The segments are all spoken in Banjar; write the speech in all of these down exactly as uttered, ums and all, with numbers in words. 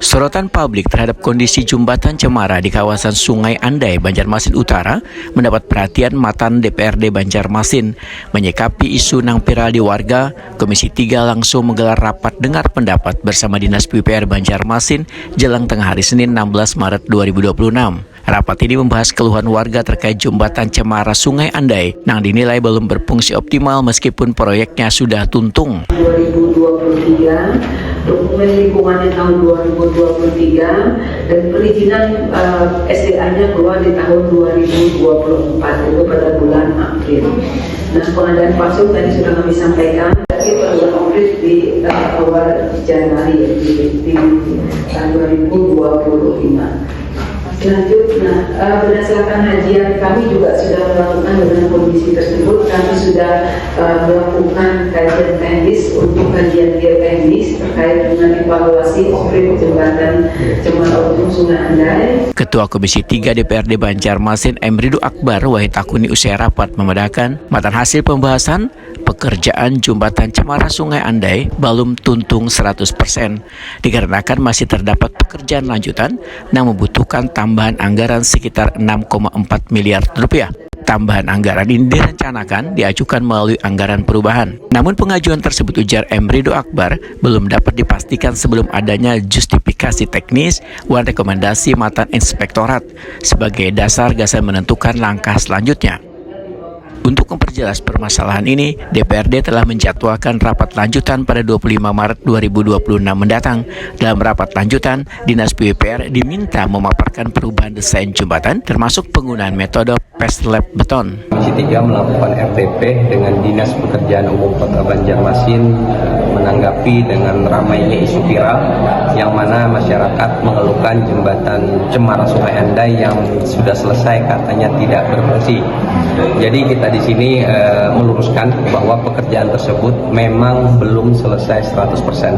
Sorotan publik terhadap kondisi jembatan Cemara di kawasan Sungai Andai, Banjarmasin Utara, mendapat perhatian matan D P R D Banjarmasin. Menyikapi isu nang viral di warga, Komisi tiga langsung menggelar rapat dengar pendapat bersama Dinas P U P R Banjarmasin jelang tengah hari Senin enam belas Maret dua ribu dua puluh enam. Rapat ini membahas keluhan warga terkait jembatan Cemara Sungai Andai nang dinilai belum berfungsi optimal meskipun proyeknya sudah tuntung. dua ribu dua puluh tiga, dokumen lingkungannya tahun dua ribu dua puluh tiga, dan perizinan eh, S D A-nya keluar di tahun dua ribu dua puluh empat, itu pada bulan April. Nah, pengadaan pasum tadi sudah kami sampaikan, tapi perlu update di eh, awal Januari, ya, di, di tahun dua ribu dua puluh lima. Selanjutnya, eh, berdasarkan kajian, kami juga sudah melakukan dengan kondisi tersebut, kami sudah eh, melakukan kajian teknis untuk kajian geoteknis terkait dengan evaluasi off-grid jembatan Cemara Untung Sungai Andai. Ketua Komisi tiga D P R D Banjarmasin, M Ridho Akbar, wahid takuni usai rapat memadahakan, matan hasil pembahasan, pekerjaan jembatan Cemara Sungai Andai balum tuntung seratus persen, dikarenakan masih terdapat pekerjaan lanjutan nang membutuhkan tambahan anggaran sekitar enam koma empat miliar rupiah. Tambahan anggaran ini direncanakan diajukan melalui anggaran perubahan. Namun pengajuan tersebut, ujar M Ridho Akbar, belum dapat dipastikan sebelum adanya justifikasi teknis wan rekomendasi matan inspektorat sebagai dasar gasan menentukan langkah selanjutnya. Untuk memperjelas permasalahan ini, D P R D telah menjadwalkan rapat lanjutan pada dua puluh lima Maret dua ribu dua puluh enam mendatang. Dalam rapat lanjutan, Dinas P U P R diminta memaparkan perubahan desain jembatan, termasuk penggunaan metode paste slab beton. Komisi tiga melakukan R T P dengan Dinas Pekerjaan Umum Kota Banjarmasin menanggapi dengan ramainya isu viral yang mana masyarakat mengeluhkan jembatan Cemara Sungai Andai yang sudah selesai katanya tidak berfungsi. Jadi kita di sini eh, meluruskan bahwa pekerjaan tersebut memang belum selesai seratus persen.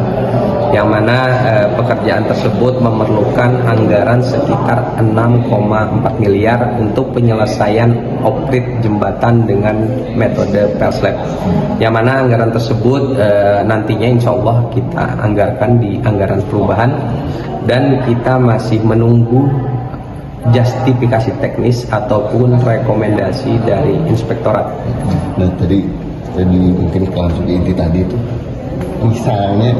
Yang mana eh, pekerjaan tersebut memerlukan anggaran sekitar enam koma empat miliar untuk penyelesaian off-grid jembatan dengan metode paste slab. Yang mana anggaran tersebut eh, nantinya insya Allah kita anggarkan di anggaran perubahan dan kita masih menunggu justifikasi teknis ataupun rekomendasi dari inspektorat. Nah, tadi tadi mungkin kalau masuk ke inti tadi itu, misalnya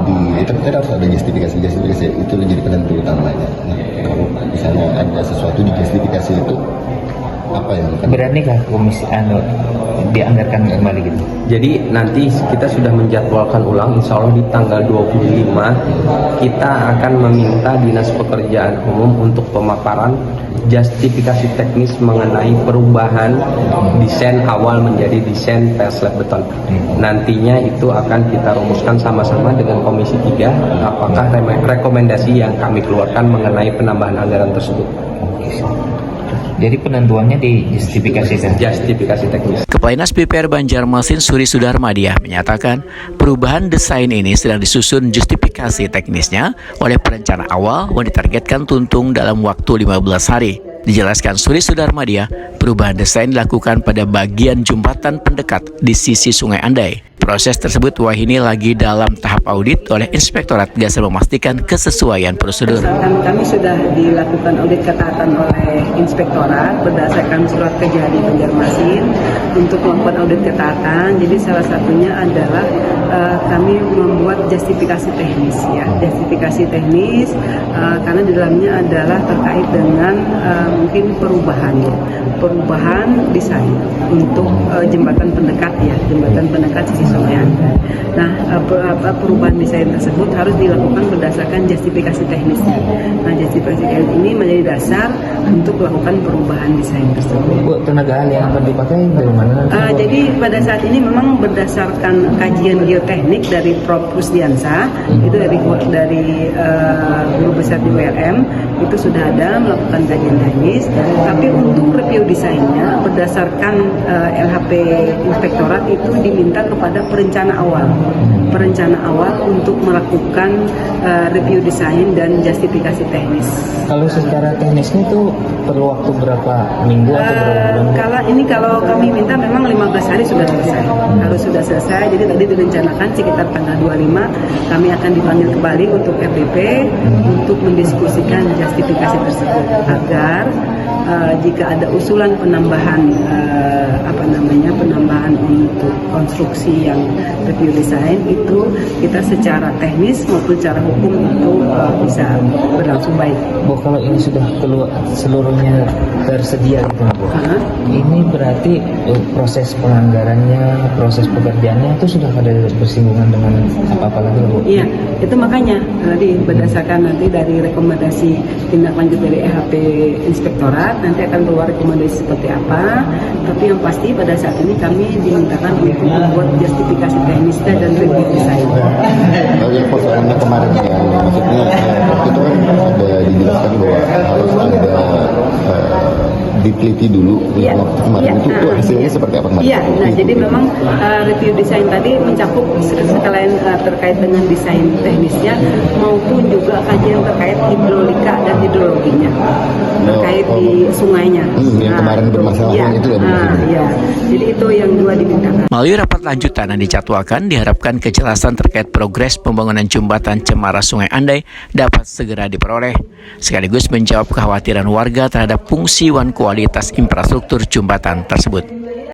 di itu kan harus ada justifikasi, justifikasi itu menjadi penentu utamanya. Nah, kalau misalnya ada sesuatu di justifikasi itu, apa yang akan Beranikah komisi anu dianggarkan kembali gitu? Jadi nanti kita sudah menjadwalkan ulang, insya Allah di tanggal dua puluh lima kita akan meminta Dinas Pekerjaan Umum untuk pemaparan justifikasi teknis mengenai perubahan desain awal menjadi desain paste slab beton. Nantinya itu akan kita rumuskan sama-sama dengan Komisi tiga apakah reme- rekomendasi yang kami keluarkan mengenai penambahan anggaran tersebut. Jadi penentuannya di justifikasi itu. Justifikasi teknis. Kepala Dinas P U P R Banjarmasin, Suri Sudarmadiah, menyatakan perubahan desain ini sedang disusun justifikasi teknisnya oleh perencana awal yang ditargetkan tuntung dalam waktu lima belas hari. Dijelaskan Suri Sudarmadiah, perubahan desain dilakukan pada bagian jembatan pendekat di sisi Sungai Andai. Proses tersebut wahini lagi dalam tahap audit oleh inspektorat gasan memastikan kesesuaian prosedur. Misalkan kami sudah dilakukan audit ketaatan oleh inspektorat berdasarkan surat kejari Banjarmasin untuk melakukan audit ketaatan. Jadi salah satunya adalah eh, kami membuat justifikasi teknis, ya, justifikasi teknis eh, karena di dalamnya adalah terkait dengan eh, mungkin perubahan, ya, perubahan desain untuk eh, jembatan pendekat, ya, jembatan pendekat sisi Sungai Andai. Nah, eh, per- apa, perubahan desain tersebut harus dilakukan berdasarkan justifikasi teknisnya. Nah, justifikasi teknis ini menjadi dasar untuk melakukan perubahan desain tersebut. Bu, tenaga ahli yang akan dipakai dari mana? Eh, jadi pada saat ini memang berdasarkan kajian geoteknik dari Prof Rusdiansa, itu dari dari eh, Guru Set di W L M itu sudah ada melakukan kajian teknis, tapi untuk review desainnya berdasarkan eh, L H P Inspektorat itu diminta kepada perencana awal, perencana awal untuk melakukan eh, review desain dan justifikasi teknis. Kalau secara teknisnya itu perlu waktu berapa minggu atau berapa Eh, bulan? kalau ini kalau kami minta memang lima belas hari sudah selesai, harus sudah selesai. Jadi tadi direncanakan sekitar tanggal dua puluh lima kami akan dipanggil kembali untuk R D P untuk mendiskusikan justifikasi tersebut agar eh, jika ada usulan penambahan eh, apa namanya penambahan untuk konstruksi yang review design itu kita secara teknis maupun secara hukum itu eh, bisa berlangsung baik. Bu, kalau ini sudah keluar seluruhnya tersedia gitu, Bu. Hah? Ini berarti eh, proses penganggarannya, proses pekerjaannya itu sudah ada bersinggungan dengan apa-apa lagi, Bu? Iya, itu makanya tadi berdasarkan nanti dari rekomendasi tindak lanjut dari L H P Inspektorat nanti akan keluar rekomendasi seperti apa. Tapi yang pasti pada saat ini kami dimintakan untuk membuat justifikasi teknisnya dan review desain. Kalau yang persoalannya kemarin ya, maksudnya eh, waktu itu kan ada dijelaskan bahwa harus ada eh, diteliti dulu. Iya. Waktu kemarin Iya. itu, itu hasilnya seperti apa kemarin? Iya, nah jadi memang uh, review desain tadi mencakup sekalian uh, terkait dengan desain teknisnya maupun juga kajian terkait hidrolika dan hidrologinya terkait di sungainya. Hmm, yang Nah, kemarin bermasalah iya, yang itu ya, Bu? Ah, iya. Jadi itu yang dua dimintakan. Melalui rapat lanjutan yang dijadwalkan, diharapkan kejelasan terkait progres pembangunan jembatan Cemara Sungai Andai dapat segera diperoleh, sekaligus menjawab kekhawatiran warga terhadap fungsi wan kualitas infrastruktur jembatan tersebut.